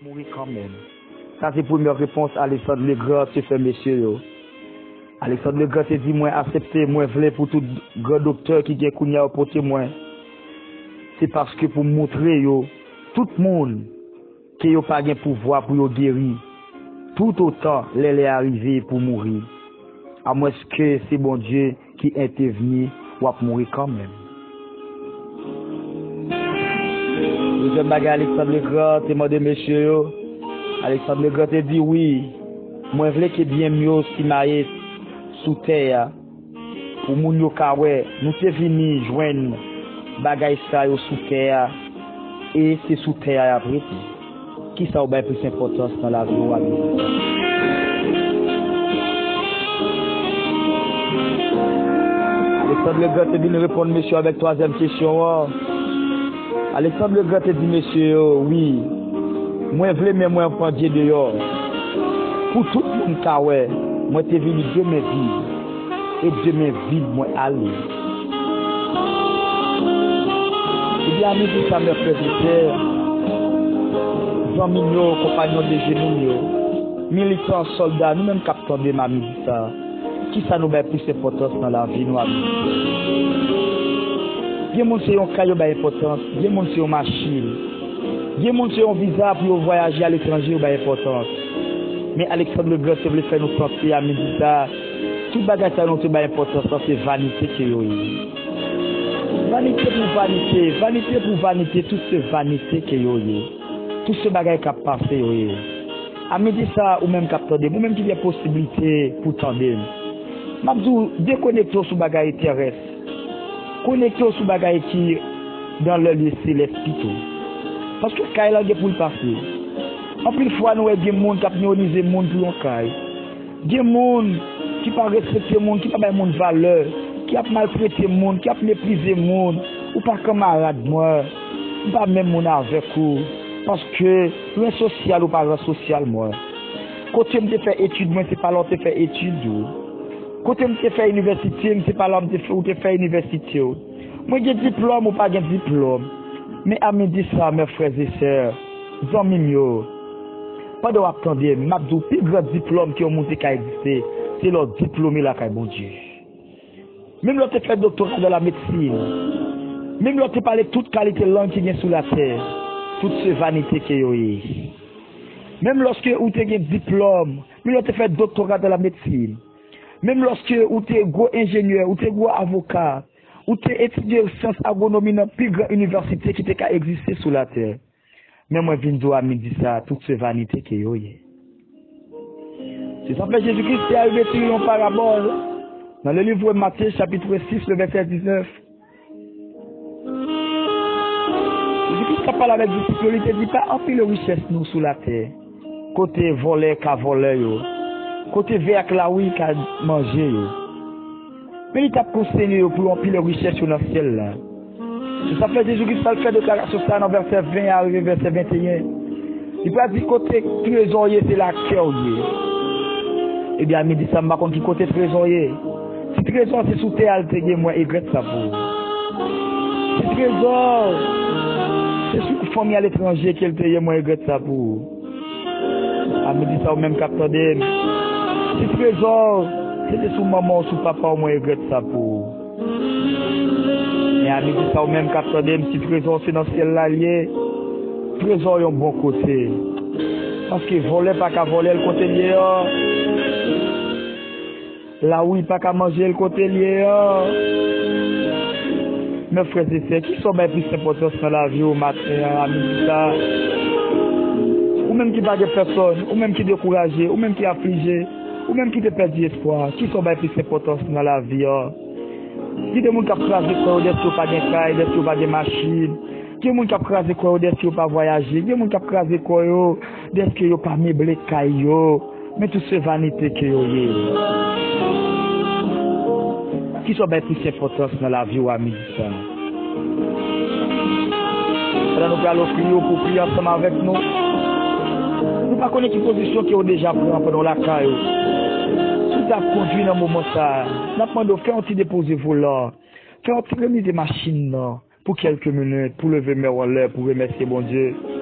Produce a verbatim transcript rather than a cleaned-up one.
Mouri kanmenm. Sa se premyè repons Alexandre le Grand te fè mesye yo. Alexandre le Grand te di, mwen aksepte, mwen vle pou tout gran doktè ki gen kounye a yo pote mwen. Se paske pou m montre yo, tout moun, ke yo pa gen pouvwa pou yo geri, toutotan lè lè a rive pou mouri. Amwenske se Bondye ki entèvni, w ap mouri kanmenm. Dezyèm bagay Alexandre le Grand te mande mesye yo, Alexandre le Grand te di, wi, mwen vle ke byen m yo simaye sou tè a, pou moun yo ka wè, nou te vini jwenn bagay sa yo sou tè a, e se sou tè a y ap rete. Kisa ou bay plis enpòtans nan lavi w, Alexandre? Alexandre le Grand te vin reponn mesye yo avèk twazyèm kesyon an. Alexandre le Grand te di mesye yo, wi, mwen vle men mwen pandye deyò, pou tout moun ka wè mwen te vini de men vid, e de men vid mwen ale. Ebyen, a midi sa, mè frè e sè, zanmi m yo, konpayon de jenou m yo, militan, sòlda, nou menm k ap tande m a midi sa, kisa nou bay plis enpòtans nan lavi nou a midi sa? Gen moun se yon kay yo bay enpòtans, gen moun se yon machin, gen moun se yon viza pou yo vwayaje aletranje yo bay enpòtans. Men Alexandre le Grand te vle fè nou santi a midi sa, tout bagay sa nou te bay enpòtans lan se vanite ke yo ye. Vanite pou vanite, vanite pou vanite, tout se vanite ke yo ye. Tout se bagay k ap pase yo ye. A midi sa, ou menm k ap tande m, ou menm ki gen posiblite pou tande m, m ap di w, dekonekte w sou bagay terès. Konekte w sou bagay ki dans les lieux célestes pito. Paske kay la gen pou l pase. Anpil fwa, nou wè gen moun k ap newonize moun pou yon kay. Gen moun ki pa respekte moun, ki pa bay moun valè, ki ap maltrete moun, ki ap meprize moun. Ou pa kanmarad mwen, m pa menm moun avèk ou, paske ran sosyal ou pa ran sosyal mwen. Kote m te fè etid mwen, se pa la w te fè etid ou. Kote m te fè inivèsite m, se pa la m te fè, ou te fè inivèsite w. Mwen gen diplòm, ou pa gen diplòm. Men a midi sa, mè frè e sè, zanmi m yo, pandan w ap tande m, m ap di w, pi gran diplòm ke yon moun te ka egziste, se lè w diplome lakay Bondye. Menm lè w te fè doktora dan la medsin, menm lè w te pale tout kalite lang ki gen sou latè, tout se vanite ke yo ye. Menm lòske ou te gen diplòm, menm lè w te fè doktora dan la medsin, menm lòske ou te gwo enjenyè, ou te gwo avoka, ou te etidye syans agwonomi nan pi gran inivèsite ki te ka egziste sou latè. Men mwen vin di w a midi sa, tout se vanite ke yo ye. Se sa fè Jezi Kris te arive tire yon parabòl nan le livre Matthieu chapitre six, le verset dix-neuf. Jezi Kris t ap pale avèk disip yo, li te di, pa anpile richès nou sou latè, kote vòlè ka vòlè yo, kote vè ak lawi ka manje yo. Men li t ap konseye yo pou yo anpile richès yo nan syèl la. Se sa fè Jezi Kris pral fè deklarasyon sa a nan vèsè ven a rive vèsè venteyen. Li pral di, kote trezò w ye, se la kè w ye. Ebyen, a midi sa, m pa konn ki kote trezò w ye. Si trezò w se sou tè a l te ye, mwen egrèt sa pou ou. Si trezò w se sou fanmi aletranje ke l te ye, mwen egrèt sa pou ou. A midi sa, ou menm k ap tande m, si trezò w se te sou manman w, sou papa w, mwen egrèt sa pou ou. Men a midi sa, ou menm k ap tande m, si trezò w se nan syèl la l ye, trezò w yon bon kote. Paske vòlè pa ka vòlè l kote l ye a. Lawi pa ka manje l kote l ye a. Mè frè e sè, kisa w bay plis enpòtans nan lavi w maten an, a midi sa? Ou menm ki pa gen pèsòn, ou menm ki dekouraje, ou menm ki aflije, ou menm ki te pèdi espwa, kisa w bay plis enpòtans nan lavi an? Gen de moun k ap kraze kò yo dèske yo pa gen kay, dèske yo pa gen machin. Gen moun k ap kraze kò yo dèske yo pa vwayaje. Gen moun k ap kraze kò yo dèske yo pa meble kay yo. Men tout se vanite ke yo ye. Kisa w bay plis enpòtans nan lavi w a midi sa? Pandan nou pral ofri yo pou w priye ansanm avèk nou, nou pa konnen ki pozisyon ke w deja pran pandan w lakay ou. Si w t ap kondwi nan moman sa a, n ap mande w fè yon ti depoze volan, fè yon ti remize machin nan pou kèlke minit, pou leve men w anlè, pou remèsye Bondye.